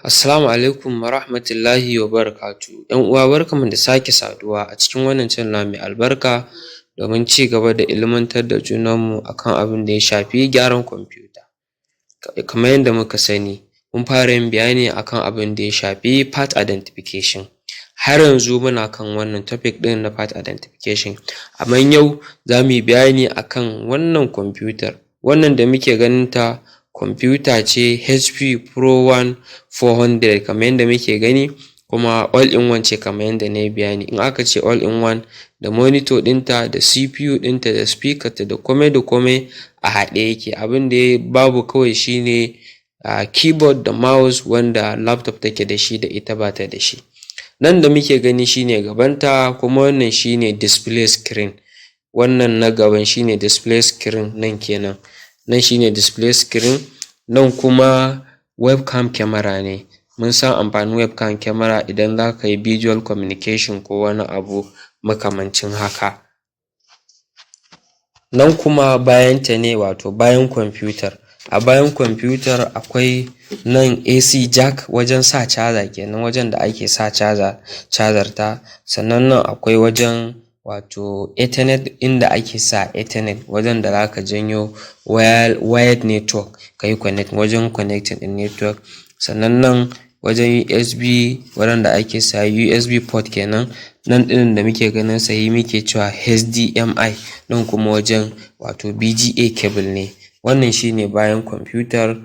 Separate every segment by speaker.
Speaker 1: Assalamu alaikum warahmatullahi wabarakatuhu. ‘Yan uwa, barkanmu da sake saduwa a cikin wannan channel namu mai albarka domin cigaba da ilmantar da junanmu akan abin da ya shafi gyaran kwamfuta. Kamar yadda muka sani, mun fara yin bayani akan abin da ya shafi part identification. Har yanzu muna kan wannan topic ɗin na part identification, amma yau za mu yi bayani akan wannan kwamfutar. Wannan da muke ganin ta, kwamfuta ce HP Pro One 400 kamar yadda muke gani, kuma all in one ce. Kamar yadda na yi bayani, in aka ce all in one, da monitor ɗinta da CPU ɗinta da speaker ta da komai da komai a haɗe yake. Abin da babu kawai shi ne keyboard da mouse wanda laptop take da shi da ita bata da shi. Nan da muke gani shi ne gabanta, kuma wannan shi ne display screen. Wannan na gaban shi ne display screen nan kenan, nan shi ne display screen. Nan kuma webcam camera ne. Mun san amfanin webcam camera idan za ka yi visual communication ko wani abu makamancin haka. Nan kuma bayanta ne, wato bayan kwamfutar. A bayan kwamfutar akwai nan AC jack, wajen sa caja kenan, wajen da ake sa caja, cajar ta. Sannan nan akwai wajen, wato ethernet, inda ake sa ethernet, wajen da za ka janyo wired network ka yi connect, wajen connecting ɗin network. Sannan nan wajen USB, wurin da ake sa USB port kenan. Nan ɗin da muke ganin sa shi muke cewa HDMI. Nan kuma wajen, wato VGA cable ne. Wannan shi ne bayan kwamfutar.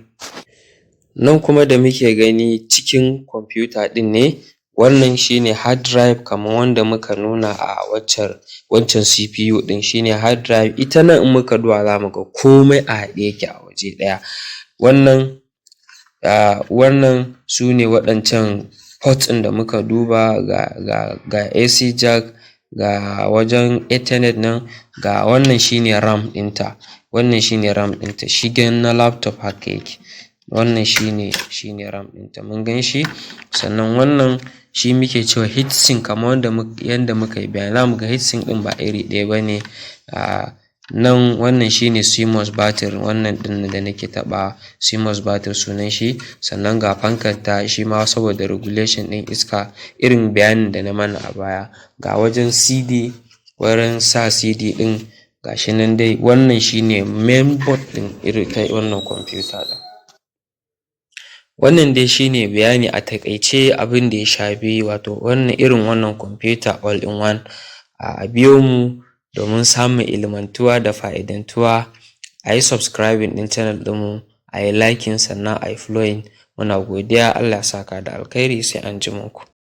Speaker 1: Nan kuma da muke gani cikin kwamfuta ɗin ne. Wannan shi ne hard drive, kamar wanda muka nuna a wancan CPU ɗin, shi ne hard drive. Ita nan in muka duba, za mu ga komai a haɗe yake a waje ɗaya. Wannan su ne waɗancan port ɗin da muka duba: ga AC jack, ga wajen ethernet nan, ga wannan shi ne RAM ɗinta. Wannan shi ne RAM ɗinta, shigen na laptop haka yake. Wannan shi ne RAM ɗinta, mun gan shi. Sannan wannan shi muke cewa heat sink. Kamar yanda muka yi bayani, za mu ga heat sink ɗin ba iri ɗaya ba ne. Nan wannan shi ne CMOS battery. Wannan ɗin da nake taɓawa CMOS battery sunan shi. Sannan ga fankar ta, shi ma saboda regulation ɗin iska, irin bayanin da na mana a baya. Ga wajen CD, wurin sa CD ɗin, ga shi nan dai. Wannan shi ne main board ɗin irin ta wannan kwamfuta ɗin. Wannan dai shi ne bayani a taƙaice abin da ya shafi, wato wannan irin wannan kwamfuta all in one. A biyo mu domin samun ilmantuwa da fa'idantuwa. A yi subscribing ɗin channel ɗinmu, a yi liking, sannan a yi following. Muna godiya, Allah ya saka da alkhairi, sai anjima ku.